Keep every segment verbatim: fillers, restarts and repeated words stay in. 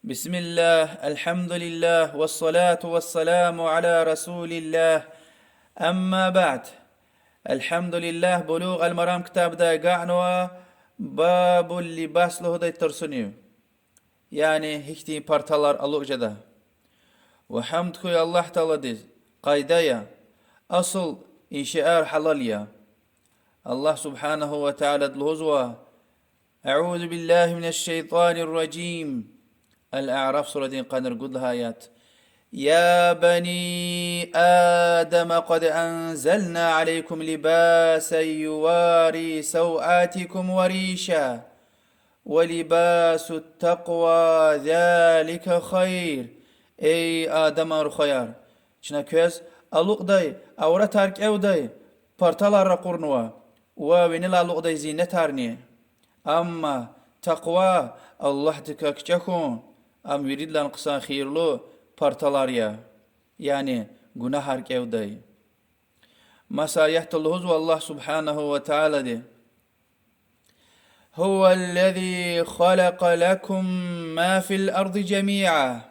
بسم الله، الحمد لله، والصلاة والسلام على رسول الله، أما بعد. الحمد لله, Булугъ аль-Марам ктабда агакьнава باب اللباس лугьудай тарсунив. Яни гьихьтин парталар алукӀ жеда. Ва гьамд хьуй Аллагь Тааладиз, къайда я, асул и шейэр гьалал я. Аллагь سبحانه وتعالى лугьузва: أعوذ بالله من الشيطان الرجيم. Аль-Аъраф сурадин къанни ругуд лагьай аят. يا بني آدم قد أنزلنا عليكم لباسا يواري سوآتكم وريشا ولباس التقوى ذلك خير. Эй Адаман рухваяр, чна квез алукӀдай, авратар кӀевдай парталар ракъурнава ва винелай алукӀдай зинетарни. Амма такъва, Аллагьдикай кичӀе хьун, ам виридалай хъсан хийирлу парталар я, яни гунагьар кӀевдай. Маса аятда лугьузва Аллагь سبحانه وتعالىди: هو الذي خلق لكم ما في الأرض جميعا.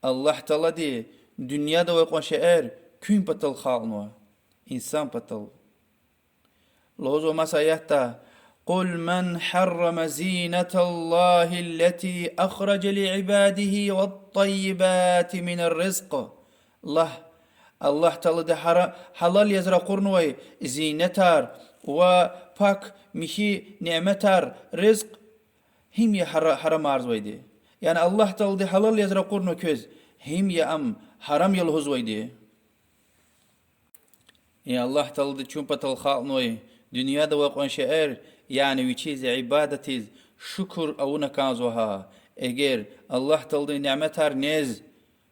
Аллагь Таалади дуьньяда авай кьван шейэр куьн патал халкьнава, инсан патал. Лугьузва маса аятда: قل من حرم زينة الله التي أخرج لعباده والطيبات من الرزق. Лагь, Аллагь Таалади гьара-, гьалал яз ракъурнавай зинетар ва пак михьи няметар, ризкь, гьим я гьара-, гьарамарзавайди? Яни Аллагь Таалади гьалал яз ракъурнава квез, гьим я ам гьарам я лугьузвайди? И Аллагь Таалади чун патал халкьнавай дуьньяда авай кьван шейэр, яни вичиз ибадатиз шукур авуна кӀанзава гьа. Эгер Аллагь Тааладин няметар нез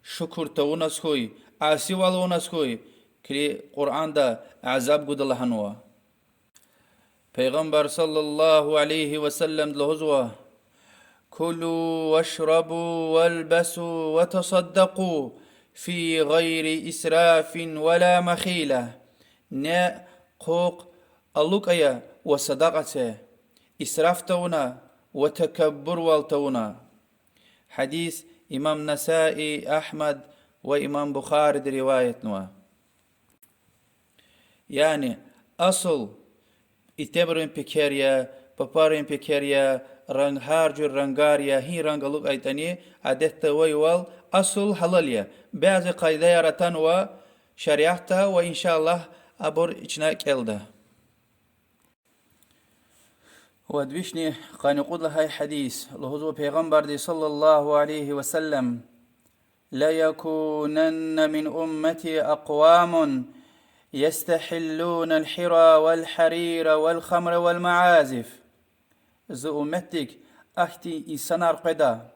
шукур тавуназ хьуй, асивал авуназ хьуй, килиг, Къуръанда азаб гуда лагьанва. Пайгъамбар صلى الله عليه وسلم лугьузва: كلوا واشربوا والبسوا وتصدقوا في غير إسراف ولا مخيلة. Не хъухъ, алукӀ ая ва садакьа це, исраф тавуна ва такабурвал тавуна. Гьадис имам Насаи, Агьмад ва имам Бухариди риваятнава. Яни асул итимрин пекер я, папарин пекер я, ранг, гьар жуьр рангар я, гьи ранг алукӀайтӀани, адетда авайвал, асул гьалал я. Бязи къайдаяр атанва шариатда ва, إن شاء الله, абур чна кӀелда. Вад вишни къанни кьуд лагьай гьадис. Лугьузва Пайгъамбарди صلى الله عليه وسلم: ليكونن من أمتي أقوام يستحلون الحرى والحرير والخمر والمعازف. Зи умметдик ахьтин инсанар къведа,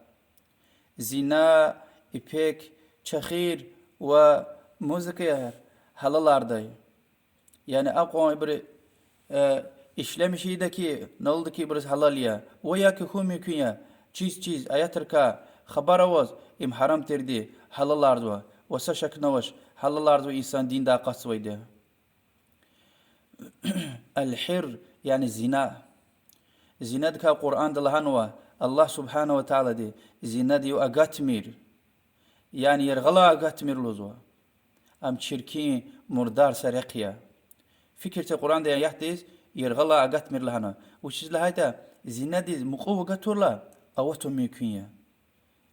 зина, ипек, чехир ва музыкаяр гьалалардай. Яни акьван ибуру ишлемиш ийида хьи, налудик ибуруз гьалал я. Ва я хьун мумкин я, чиз-чиз аятрикай хабар аваз, им гьарам тирди гьалаларзава. Ва са шакни авач, гьалаларзава инсан диндай акъатзавайди. Аль-гьир, яни зина. Зинадикай Къуръанда лагьанва Аллагь سبحانه وتعالىди: зинадив агатмир. Яни яргъалай агатмир лугьузва. Ам чиркин, мурдар са рехъ я. Фикир це, Къуръанда аятдиз яргъалай агатмир лагьана. Вучиз лагьайтӀа зинадиз мукьув агатурла, аватун мумкин я.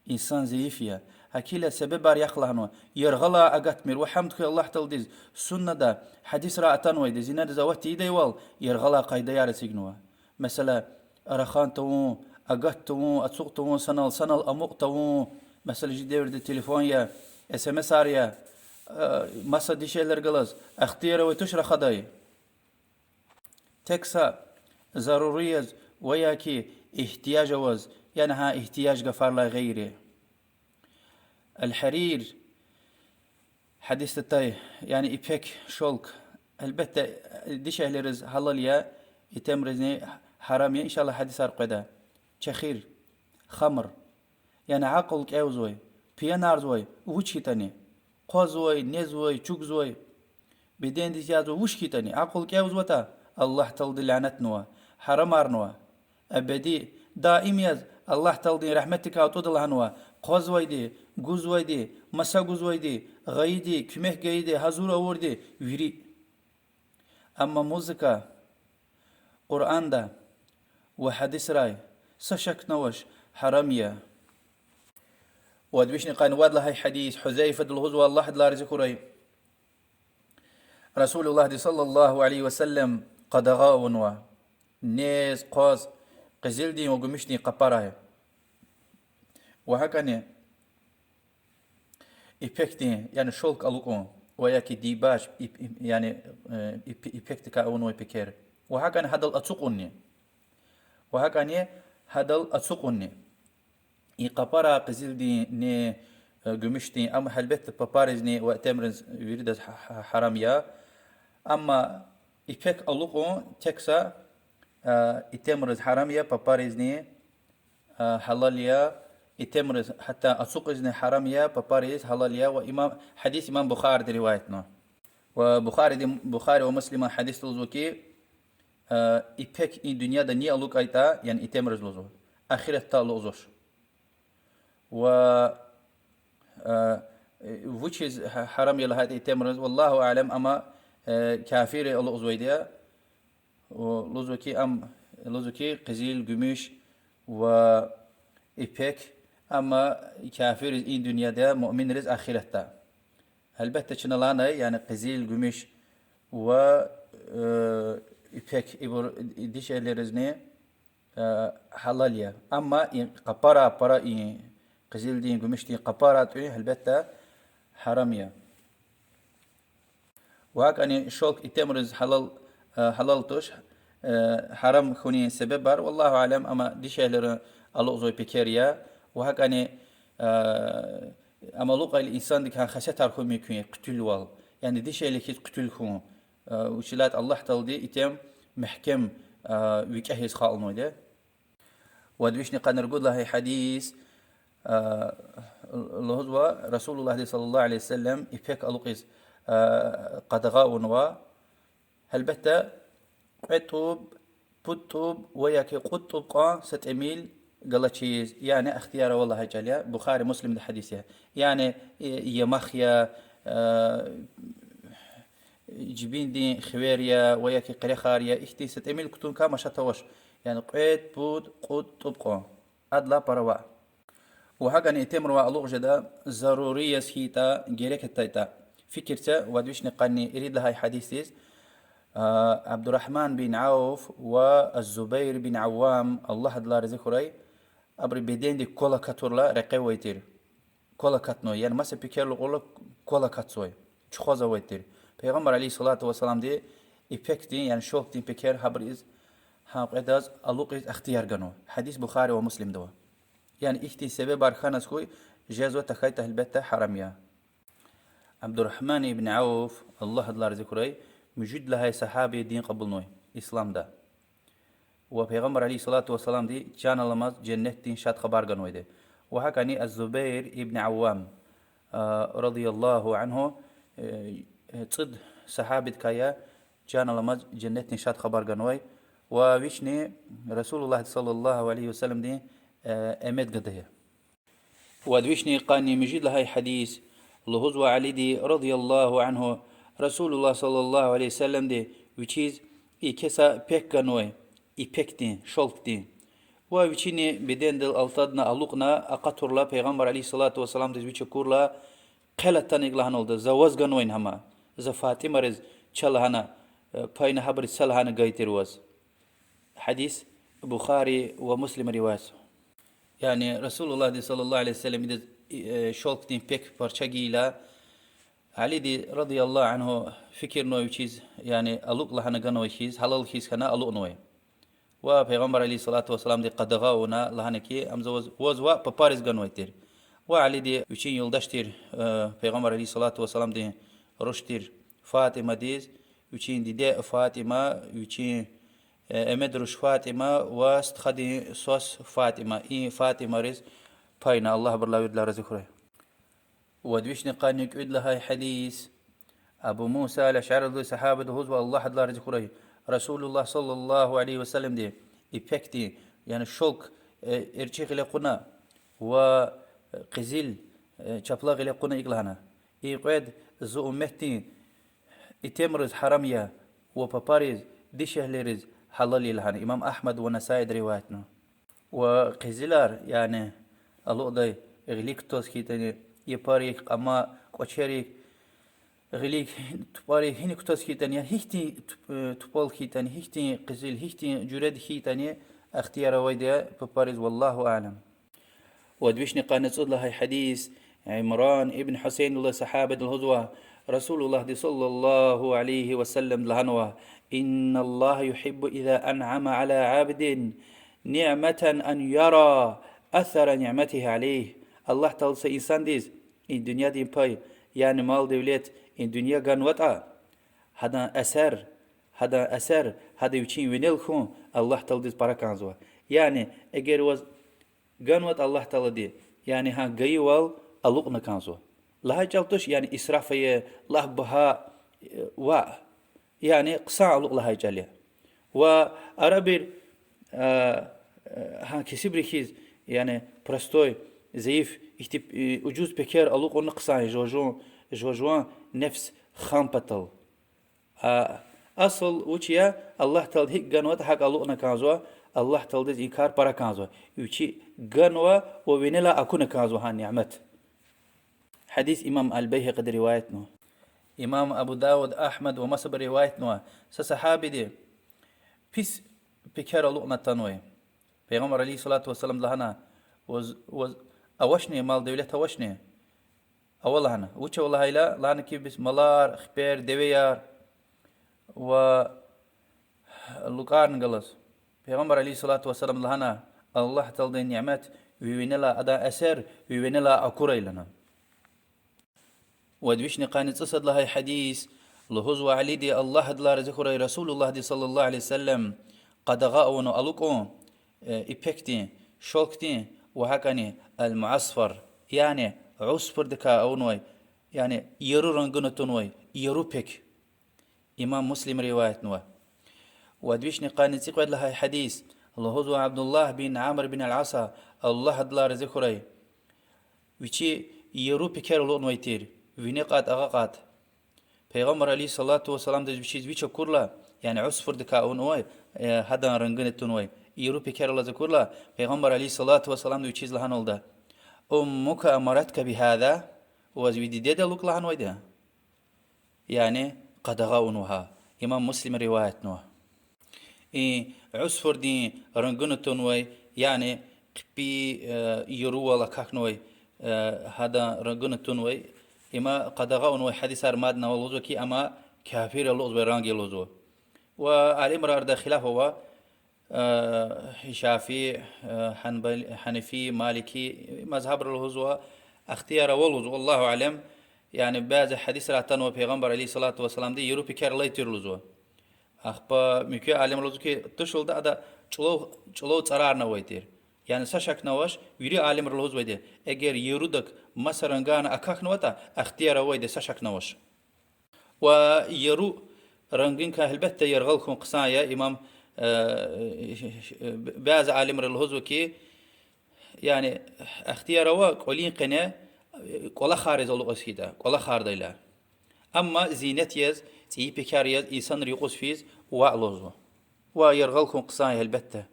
Инсан зайиф я. Гьакила себебар яхъ лагьанва: яргъалай агатмир. Ва гьамд хьуй Аллагь Тааладиз, суннада, гьадисра атанвайди, зинадиз ават тийидайвал яргъалай къайдаяр эцигнава. Месела, рахан тавун, агат тавун, ацукь тавун, санал, санал амукь тавун. Месела, чи девирда телефон я, СМС-ар я, маса дишегьлияр галаз, ихтияр авай туш рахадай. Тек са зарури яз ва я ки игьтияж аваз, яни гьа игьтияж гафарилай гъейри. Аль-гьарир, гьадисда атай, яни ипек, шёлк. Гьелбетда, дишегьлийриз гьалал я, итимризни гьарам я, إن شاء الله, гьадисар къведа. Чехир, хамр, яни акьул кӀевзавай, пьянарзавай вуч хьайитӀани, хъвазвай, незвай, чугвазвай, бедендиз язва вуч хьайитӀани, акьул кӀевзаватӀа, Аллагь Таалади лянатнава, гьарамарнава. Эбеди, даим яз Аллагь Тааладин рагьметдикай атӀуда лагьанва, хъвазвайди, гузвайди, маса гузвайди, гъайиди, куьмек гайиди, гьазур авурди, вири. Амма музыка Къуръанда ва гьадисрай са шакни авач, гьарам я. Вад вишни къанни вад лагьай гьадис, Гьузайфади лугьузва, Аллагь адалай рази хьурай, Расулуллагьди صلى الله عليه وسلم къадагъа авунва нез, хъваз, къизилдин ва гуьмуьшдин къапарай. Ва гьакӀани ипекдин, яни шёлк алукӀун, ва яки дийбач, ип-, ип-, яни, э, ип-, ипекдикай авунвай пекер. Ва гьакӀани гьадал ацукьунни. Ва гьакӀани гьадал ацукьунни. И къапара къизилдинни, э, гуьмуьшдин, амма гьелбетда папаризни ва итимриз виридаз гьа-, гьа-, гьарам я. Амма ипек алукӀун тек са, э, итимриз гьарам я, папаризни, э, гьалал я, итимриз гьатта ацукьизни гьарам я, папариз гьалал я, ва имам, гьадис имам Бухариди риваятнава. Ва Бухариди, Бухари ва Муслима гьадисда лугьузва хьи, э, ипек и дуьньяда ни алукӀайтӀа, яни итимриз лугьузва, ахиратда алукӀзавач. Ва, э, вучиз гьа-, гьарам я лагьайтӀа итимриз, والله أعلم, амма, э, кафирри алукӀзавайди я. Ва лугьузва хьи, ам, лугьузва хьи, къизил, гуьмуьш ва ипек, амма кафирриз и дуьньяда, муъминриз ахиратда. Гьелбетда, чна лагьанай, яни къизил, гуьмуьш ва, э, ипек, ибур дишегьлийризни, э, гьалал я. Амма и къапара, пара и къизилдин, гуьмуьшдин къапара тӀуьн, гьелбетда, гьарам я. Ва гьакӀани шёлк итимриз гьалал, э, гьалал туш, э, гьарам хьунин себебар, والله أعلم, амма дишегьлийри алукӀзавай пекер я. Ва гьакӀани, э, ам алукӀайла инсандикай гьа хесетар хьун мумкин я, хъуьтуьлвал. Яни дишегьли хьиз хъуьтуьл хьун. Э, вучиз лагьайтӀа Аллагь Таалади итим мягькем, э, викӀегьиз халкьнавайди я. Вад вишни къанни ругуд лагьай гьадис, э, лугьузва, Расулуллагьди صلى الله عليه وسلم ипек алукӀиз, э, къадагъа авунва. Гьелбетда, кьве тӀуб, пуд тӀуб ва яки кьуд тӀуб кьван са тӀимил галачиз, яни ихтияр ава лагьай чӀал я, Бухари, Муслимда гьадис я. Яни, э, ямах я, э, жибиндин хивер я ва яки къерехар я, ихьтин са тӀимил кутун кам ашат авач. Яни кьве, пуд, кьуд тӀуб кьван. Адалай пара ваъ. Ва гьакӀани итимривай алукӀ жеда, зарури яз хьайитӀа, герек ятайтӀа. Фикир це вад вишни къанни ирид лагьай гьадисдиз, а, Абдуррагьман бин Авф ва Зубайр бин Аввам, Аллагь адалай рази хьурай, абурун бедендик квал акатурла рекье авай тир. Квал акатнавай, яни маса пекерал кьурла квал акатзавай, чухваз авай тир. Пайгъамбар عليه الصلاة والسلامди ипекдин, яни шёлкдин пекер гьабуруз, гьа кьведаз алукӀиз ихтияр ганва. Гьадис Бухари ва Муслимда ава. Яни ихьтин себебар хьаназ хьуй, жезва, тахьайтӀа гьелбетда гьарам я. Абдуррагьман ибн Авф, Аллагь адалай рази хьурай, муьжуьд лагьай сагьаби дин кьабулнавай исламда. Ва Пайгъамбар عليه الصلاة والسلامди чан аламаз женнетдин шад хабар ганвайди. Ва гьакӀани Аз-Зубайр ибн Аввам, а, رضي الله عنه, э, цӀуд сагьабидикай я чан аламаз женнетдин шад хабар ганвай. Ва вични Расулуллагь صلى الله عليه وسلمдин, э, эмет гада я. Вад вишни къанни муьжуьд лагьай гьадис, лугьузва Алиди رضي الله عنه, Расулуллагь صلى الله عليه وسلمди вичиз еке са пек ганвай, ипекдин, шёлкдин. Ва вичини бедендал алтадна, алукӀна, акъатурла, Пайгъамбар عليه الصلاة والسلامдиз вич акурла, хъел атана икӀ лагьаналда, за ваз ганвайни гьама, за ФатӀимариз чал гьана, э, пайна гьабуриз чал гьана гайи тир ваз. Гьадис Бухари ва Муслима риваятзава. Яни Расулуллагьди صلى الله عليه وسلم идаз, э, шёлкдин пек парча гайила, Алиди رضي الله عنه фикирнавай вичиз, яни алукӀ лагьана ганвай хьиз, гьалал хьиз хьана алукӀнавай. Ва Пайгъамбар عليه الصلاة والسلامди къадагъа авуна, лагьана хьи, ам за ваз, ваз ва папариз ганвай тир. Ва Алиди вичин юлдаш тир, э, Пайгъамбар عليه الصلاة والسلامдин руш тир ФатӀимадиз, вичин диде ФатӀима, вичин, э, эмедруш ФатӀима ва стхадин свас ФатӀима. И ФатӀимариз пайна, Аллагь абурулай виридалай рази хьурай. Вад вишни къанни кӀуьд лагьай гьадис. Абу Муса аль-АшӀари сагьабади лугьузва, Аллагь адалай рази хьурай, Расулуллагь صلى الله عليه وسلمди ипекдин, яни шёлк, э, эрчӀи гъиле кьуна ва, э, къизил, э, чапла гъиле кьуна икӀ лагьана: и кьвед зи умметдин итимриз гьарам я ва папариз, дишегьлийриз гьалал я лагьана. Имам Агьмада ва Насаида риваятна. Ва къизилар, яни алукӀдай гъилик кутаз хьайитӀани, япарик, кьама, кӀвачерик, гъилик, тупӀарик гьиник кутаз хьайитӀани, я гьихьтин туп-, э, тупӀал хьайитӀани, гьихьтин къизил, гьихьтин жуьреди хьайитӀани, ихтияр авайди я папариз, والله أعلم. Вад вишни къанни цӀуд лагьай гьадис, Имран ибн Гьусейнилай, сагьабади лугьузва, Расулуллагьди صلى الله عليه وسلم лагьанва: إن الله يحب إذا أنعم على عبد نعمة أن يرى أثر نعمته عليه. Аллагь Таалади са инсандиз и дуьньядин пай, яни мал-девлет, и дуьнья ганватӀа, гьадан асар, гьадан асар гьада вичин винел хьун Аллагь Тааладиз пара кӀанзава. Яни эгер ваз ганватӀа Аллагь Таалади, яни гьа гайивал алукӀна кӀанзава. Лагьай чӀал туш, яни исраф ая, лап багьа, э, ваъ, яни хъсан алукӀ лагьай чӀал я. Ва арабир, а, а, гьа кесибри хьиз, яни простой, зайиф, ихьтин, э, ужуз пекер алукӀунна хъсан я, жува-, жуван нефс хам патал. А, асул вуч я, Аллагь Таалади гьикӀ ганватӀа гьакӀ алукӀна кӀанзава, Аллагь Тааладиз и кар пара кӀанзава. Вичи ганва ва винелай акуна кӀанзава гьа ниъмат. Гьадис имам Аль-Байгьакъиди риваятнава. Имам Абу Давуд, Агьмад ва масабуру риваятнава, са сагьабиди пис пекер алукӀна атанвай. Пайгъамбар عليه الصلاة والسلامди лагьана: ваз, ваз авачни, мал-девлет авачни? Ава лагьана. Вуч ава лагьайла? Лагьана ки, бес малар, хипер, девеяр ва лукӀарни галаз. Пайгъамбар عليه الصلاة والسلام лагьана: Аллагь Тааладин ниъмат ви винелай, адан асар ви винелай акурай лагьана. Вад вишни къанни цӀусад лагьай гьадис, лугьузва Алиди, Аллагь адалай рази хьурай, Расулуллагьди صلى الله عليه وسلم къадагъа авунва алукӀун, э, ипекдин, шёлкдин ва гьакӀани المعصفر, яни гӀусфурдикай авунвай, яни яру рангуна тунвай яру пек. Имам Муслим риваятнава. Вад вишни къанни цӀикьвед лагьай гьадис, лугьузва Абдуллагь бин Амр бин аль-Аса, Аллагь адалай рази хьурай, вичи яру пекер алукӀнавай тир, вини кьатӀ, агъа кьатӀ. Пайгъамбар عليه الصلاة والسلامдиз вичиз вич акурла, яни гӀусфурдикай авунвай, э, гьадан рангуна тунвай яру пекер алаз акурла, Пайгъамбар عليه الصلاة والسلامди вичиз лагьаналда: أمك أمرتك بهذا؟ Ваз ви дидеди алукӀ лагьанвайди я? Яни къадагъа авунва гьа. Имам Муслим риваятнава. И гӀусфурдин рангуна тунвай, яни хъипи, э, ярувал акахьнавай, э, гьадан рангуна тунвай, има къадагъа авунвай гьадисар мадни ава, лугьузва ки, амма кафир алукӀзавай ранг я лугьузва. Ва алимрин арада хилаф ава, э, Шафии, э, Гьанбал-, Гьанафи, Малики мазгьабра лугьузва, ихтияр ава лугьузва, والله أعلم, яни бязи гьадисра атанва Пайгъамбар عليه الصلاة والسلامди яру пекер алай тир лугьузва. Ахпа муькуь алимри лугьузва ки, тушалда ада чӀулав, чӀулав цӀарарни авай тир. Яни са шакни авач, вири алимри лугьузвайди, эгер ярудак маса рангани акахьнаватӀа, ихтияр авайди, са шакни авач. Ва яру рангуникай гьелбетда яргъал хьун хъсан я, имам, э, бязи алимри лугьузва ки, яни ихтияр ава кӀвалин къене, э, кӀвалахариз алукӀиз хьайитӀа, кӀвалахардайла. Амма зинет яз, цӀийи пекер яз, инсанри юкъуз физ ваъ лугьузва. Ва яргъал хьун хъсан я гьелбетда.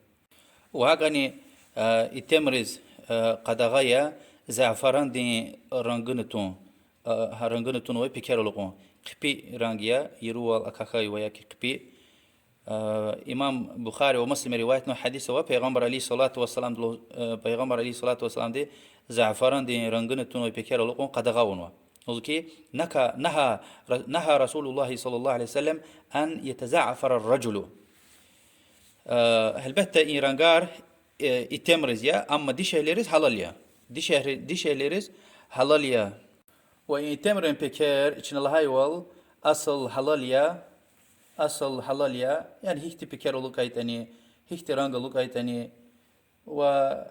Ва гьакӀани, э, итимриз, э, къадагъа я зафарандин рангуна тун, э, гьа рангуна тунвай пекер алукӀун. Хъипи ранг я, ярувал акахьай ва я ки хъипи. Э, имам Бухари ва Муслима риваятнавай гьадис ава, Пайгъамбар عليه الصلاة والسلام, э, Пайгъамбар عليه الصلاة والسلامди зафарандин рангуна тунвай пекер алукӀун къадагъа авунва. Лугьузва ки, نهى، نهى، نهى رسول الله صلى الله عليه وسلم أن يتزعفر الرجل. Э, гьелбетда, и рангар, э, итимриз я, амма дишегьлийриз гьалал я. Дишегьли-, дишегьлийриз гьалал я. Ва и итимрин пекер, чна лагьайвал, асул гьалал я, асул гьалал я, яни гьихьтин пекер алукӀайтӀани, гьихьтин ранг алукӀайтӀани, ва,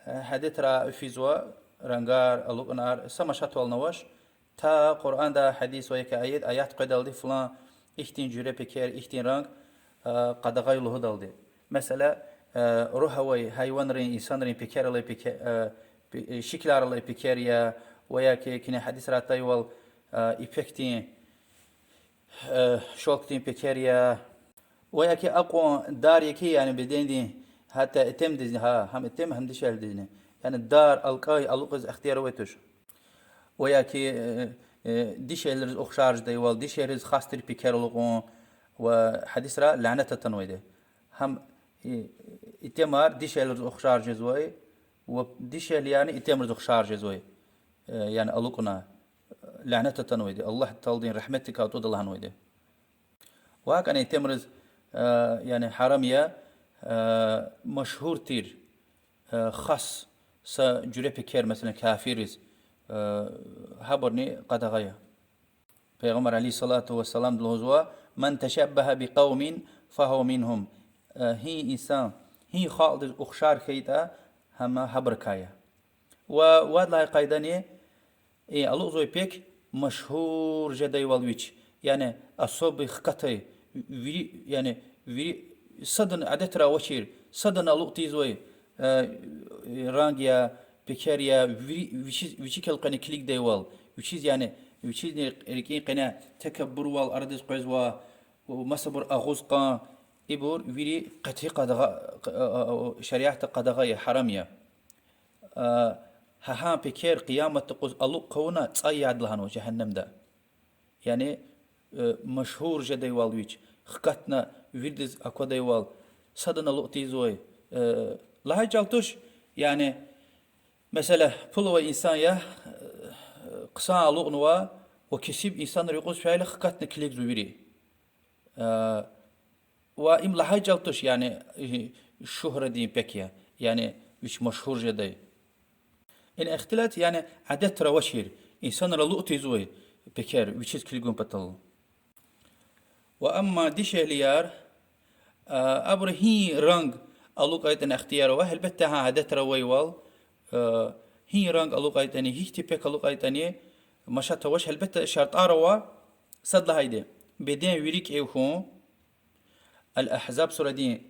э, гьадетра физва рангар, алукӀунар, са машатвални авач, та Къуръанда гьадис ва я ки аят, аят къведалди флан ихьтин жуьре пекер, ихьтин ранг, э, къадагъа я лугьудалди. Месела, э, руьгь авай гьайванрин, инсанрин пекер алай пеке-, э, пе-, э, шикилар алай пекер я, ва яки куьне гьадисра атайвал, э, ипекдин, э, шёлкдин пекер я, ва яки акьван дар я хьи, яни бедендин, гьатта итимдизни, гьа, гьам итим, гьам дишегьлидизни, яни дар алкӀай алукӀиз ихтияр авай туш. Ва яки, э, э, дишегьлийриз ухшар жедайвал, дишегьлийриз хас тир пекер алукӀун, ва гьадисра лянет атанвайди. Гьам, э, итимар дишегьлийриз ухшар жезвай, ва дишегьлиярни итимриз ухшар жезвай, э, яни алукӀна, лянет атанвайди, Аллагь Тааладин рагьметдикай атӀуда лагьанвайди. Ва гьакӀни итимриз, э, яни гьарам я, э, машгьур тир, э, хас са жуьре пекер, месела, кафирриз, э, гьабурни къадагъа я. Пайгъамбар عليه الصلاة والسلام лугьузва: من تشبه بقوم فهو منهم. Э, гьи инсан, гьи халкьдиз ухшар хьайитӀа, гьам гьабурукай я. Ва вад лагьай къайдани, э, алукӀзавай пек машгьур жедайвал вич, яни особый хкатай, вири, яни вири садан адетра авачир, садан алукӀ тийизвай, э, ранг я, пекер я, вири, вичиз, вичикай къене килигдайвал, вичиз, яни вичизни рикӀин къене такабурвал арадиз къвезва, масабур агъуз кьун, ибур вири къатгъи къадагъа, э, э, шариатда къадагъа я, гьарам я. Э, гьа гьа пекер къияматдин юкъуз алукӀ хъувуна цӀай яд лагьанва жегьеннемда. Яни, э, машгьур жедайвал вич, хкатна виридаз аквадайвал, садан алукӀ тийизвай, э, лагьай чӀал туш, яни, месела, пул авай инсан я, э, хъсан алукӀнава, ва кесиб инсанрин юкъуз фейила хкатна килигзава вири. Э, ва им лагьай чӀал туш, яни, э, шугьратдин пек я, яни вич машгьур жедай. Ина ихтилат, яни адетра авачир, инсанри алукӀ тийизвай пекер вичиз килигун патал. Ва амма дишегьлияр, а, абуру гьи ранг алукӀайтӀани ихтияр ава, гьелбетда, гьа адетра авайвал, а, гьи ранг алукӀайтӀани, гьихьтин пек алукӀайтӀани машат авач, гьелбетда, шартӀар ава, сад лагьайди, беден вири кӀев хьун, Ал-Агьзаб сурадин,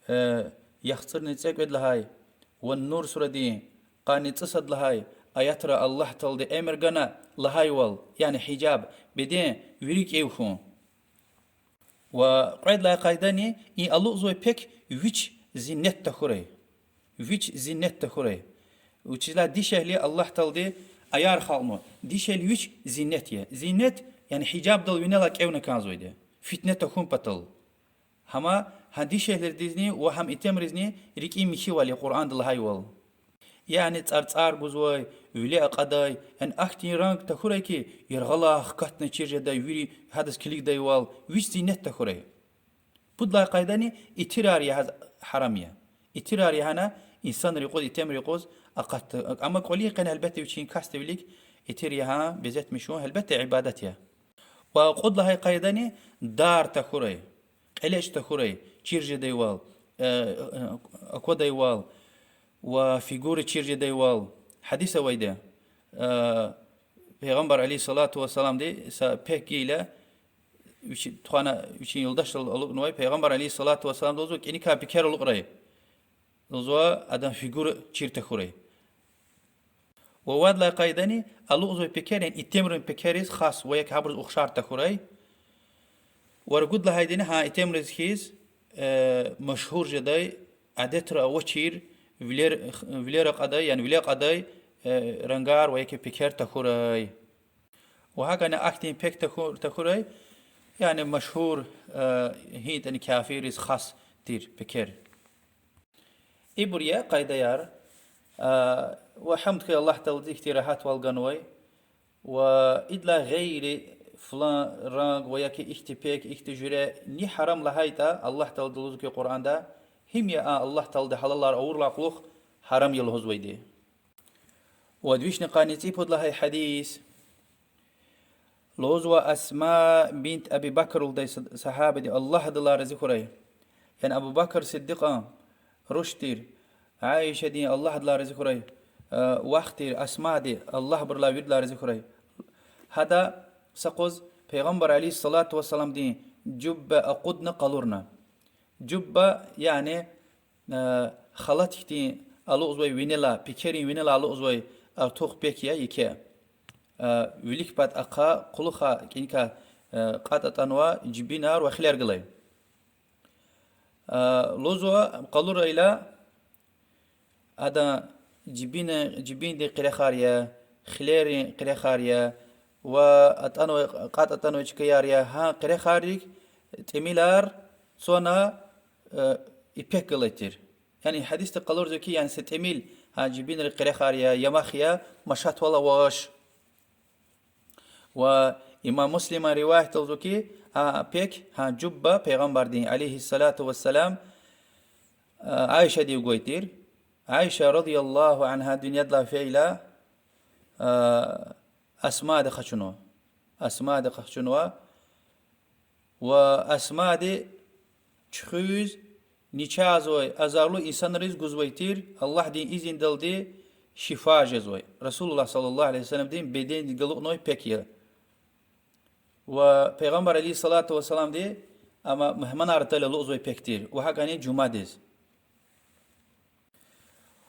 э, яхцӀурни цӀекӀуьд лагьай ва Нур сурадин къанни цӀусад лагьай аятра Аллагь Таалади эмир гана лагьайвал, яни гьижаб, беден вири кӀев хьун. Ва кьвед лагьай къайдани, и алукӀзавай пек вич зиннет тахьурай. Вич зиннет тахьурай. Вучиз лагьайтӀа дишегьли Аллагь Таалади аяр халкьнава. Дишегьли вич зиннет я. Зиннет, яни гьижабдал винелай кӀевна кӀанзавайди я. Фитне тахьун патал. Гьама гьа дишегьлийризни ва гьам итимризни рикӀин михьивал я Къуръанда лагьайвал. Яни цӀарцӀар гузвай, виле акьадай, яни ахьтин ранг тахьурай хьи, яргъалай хкатна чир жедай, вири гьадаз килигдайвал, вич зиннет тахьурай. Пуд лагьай къайдани итирар ягъиз гьарам я. Итирар ягъана инсанрин юкъуз, итимрин юкъуз акъатда. Амма кӀвалин къене гьелбетда вичин касдин вилик итир ягъун, безетмиш хьун, гьелбетда, ибадат я. Ва кьуд лагьай къайдани дар тахьурай, кьелечӀ тахьурай, чир жедайвал, э, э, аквадайвал ва фигура чир жедайвал. Гьадис авайди, э, Пайгъамбар عليه الصلاة والسلامди са пек гайила, вич-, тухвана вичин юлдашдал алукӀнавай, Пайгъамбар عليه الصلاة والسلامди лугьузва: кӀаникай пекер алукӀрай. Лугьузва, адан фигура чир тахьурай. Ва вад лагьай къайдани алукӀзавай пекер, яни итимрин пекериз хас ва яки гьабуруз ухшар тахьурай. Ва ругуд лагьайдини гьа итимриз хьиз, э, машгьур жедай, адетра авачир, вилер, вилер акьадай, яни виле акьадай, э, рангар ва яки пекер тахьурай. Ва гьакӀни ахьтин пек тахьу-, тахьурай, яни машгьур, э, гьи ятӀани кафирриз хас тир пекер. Ибур я къайдаяр, а, ва гьамд хьуй Аллагь Тааладиз ихьтин регьятвал ганвай, ва идалай гъейри флан ранг ва яки ихьтин пек, ихьтин жуьре ни гьарам лагьайтӀа, Аллагь Таалади лугьузва хьи Къуръанда, гьим я а Аллагь Таалади гьалалар авурдалай кьулухъ гьарам я лугьузвайди. Вад вишни къанни цӀипуд лагьай гьадис. Лугьузва Асма бинт Аби Бакр лугьудай са-, сагьабади, Аллагь адалай рази хьурай. Яни Абу Бакр Сиддикьан руш тир, Аишадин, Аллагь адалай рази хьурай, э, вах тир, Асмади, Аллагь абурулай виридалай рази хьурай. Гьада са къуз Пайгъамбар عليه الصلاة والسلامдин жубба акъудна къалурна. Жубба, яни, Э, халат хьтин алукьзавай винелай, пекерин винелай алукьзавай артух пек я, еке. Э, вилик пад ахъа, кьулухъай кӀаникай, э, кьатӀ атӀанва жибинар ва хилер галай. Э, лугьузва, къалурайла, адан жибин, жибиндин къерехар я, хилерин къерехар я, ва атӀанвай, кьатӀ атӀанвай чкаяр я, гьа къерехарик тӀимилар цана, э, ипек галай тир. Яни гьадисда къалурзава хьи, яни са тӀимил, гьа жибинрин къерехар я, ямах я, машатвал авач. Ва имам Муслиман риваятдалзава хьи, гьа пек, гьа жубба Пайгъамбардин, عليه الصلاة والسلام, э, Айшадив гвай тир. Айша رضي الله عنها дуьньядилай фейила, э, Асмади къахчунва. Асмади къахчунва. Ва Асмади чуьхуьз начагъзавай азарлу инсанриз гузвай тир, Аллагьдин изиндалди шифа жезвай. رسول الله صلى الله عليه وسلمдин бедендиз галукьнавай пек я. Ва Пайгъамбар عليه الصلاة والسلامди ам мугьманар атайла алукьзавай пек тир, ва гьакӀни жумадиз.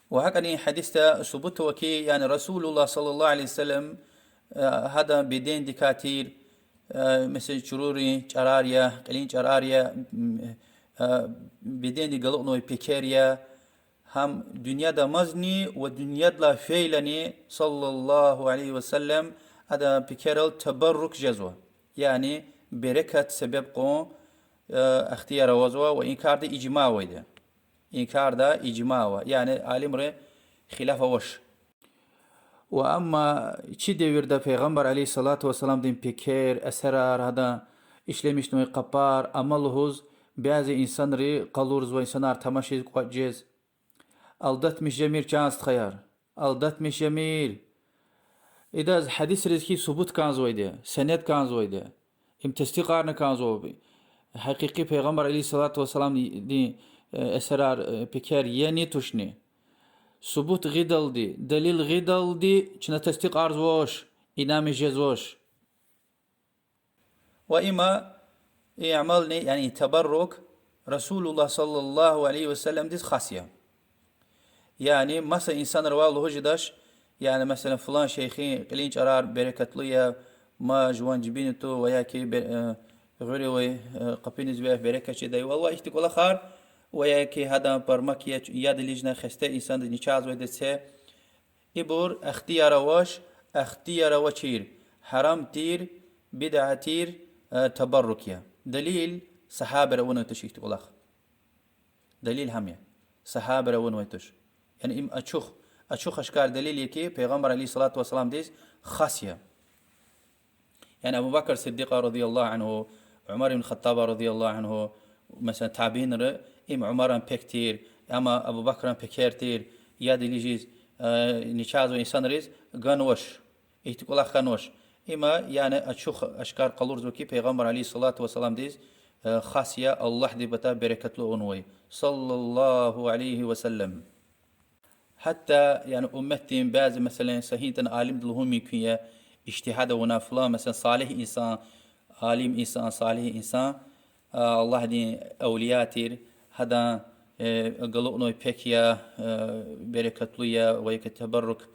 Ва гьакӀни гьадисда субут ава хьи, яни رسول الله صلى الله عليه وسلم, э, гьадан бедендикай тир, э, месела, чурурин чӀарар я, кьилин чӀарар я, м, э, бедендиз галукьнавай пекер я, гьам дуьньяда амазни ва дуьньядилай фейлани صلى الله عليه وسلم адан пекерал табаррук жезва. Яни берекат себеб кьун, э, ихтияр авазва ва и карда ижма авайди. И карда ижма ава, яни алимрин хилаф авач. Ва амма чи девирда Пайгъамбар عليه الصلاة والسلامдин пекер, эсерар, гьадан ишлемишнавай къапар ама лугьуз, бязи инсанри къалурзава, инсанар тамашиз, кӀватӀ жез. Алдатмиш жемир, чан стхаяр. Алдатмиш жемир. Идаз гьадисриз хьи субут кӀанзавайди, сенед кӀанзавайди. Им тестикьарна кӀанзава. Гьакъикъи Пайгъамбар عليه الصلاة والسلامдин, э, эсерар, э, пекер яни тушни. Субут гъидалди, далил гъидалди чна тестикьарзавач, инанмиш жезвач. Ва има, и амални, яни табаррук, رسول الله صلى الله عليه وسلامдиз хас я. Яни маса инсанривай лугьуз жедач, яни, месела, флан шейхин кьилин чӀарар берекатлу я, мад жуван жибинда ту ва яки бе-, э, гъуьревай, э, къапуниз вегь, берекат жедай. Валлагь, ихьтин кӀвалахар, ва яки гьадан пармак я, яд илична, хесте инсандиз начагъзавайди це. Ибур ихтияр авач, ихтияр авачир, гьарам тир, бидаа тир, э, табаррук я. Далил, сагьабайри авунвай туш ихьтин кӀвалах. Далил гьам я. Сагьабайри авунвай туш. Яни им ачух, ачух-ашкар далил я хьи, Пайгъамбар عليه الصلاة والسلامдиз хас я. Яни Абу Бакр Сиддикьа رضي الله عنه, Умар ибн Хаттаба رضي الله عنه, месела, табиинри им Умаран пек тир, ам Абу Бакран пекер тир, яд иличиз, э, начагъзавай инсанриз ганвач, ихьтин кӀвалах хьанвач. Има, яни, ачух-ашкар къалурзава хьи, Пайгъамбар عليه الصلاة والسلامдиз, э, хас я, Аллагьди патай берекатлу авунвай, صلى الله عليه وسلم. Гьатта, яни, умметдин бязи, месела, са гьинтӀани алимди лугьун мумкин я, ижтигьад авуна, флан, месела, салигь инсан, алим инсан, салигь инсан, а, Аллагьдин авлия тир, гьадан, э, галукьнавай пек я, э, берекатлу я ва яки табаррук,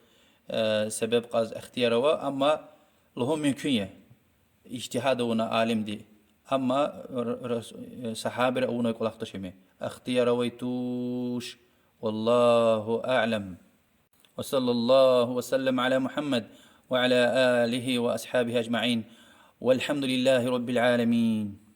э, себеб кьаз ихтияр ава, амма лугьун мумкин я, ижтигьад авуна алимди. Амма р-, рас-, э, сагьабайри авунвай кӀвалах туш им. Ихтияр авай туш. والله أعلم. وصلى الله وسلم على محمد وعلى آله وأصحابه أجمعين. والحمد لله رب العالمين.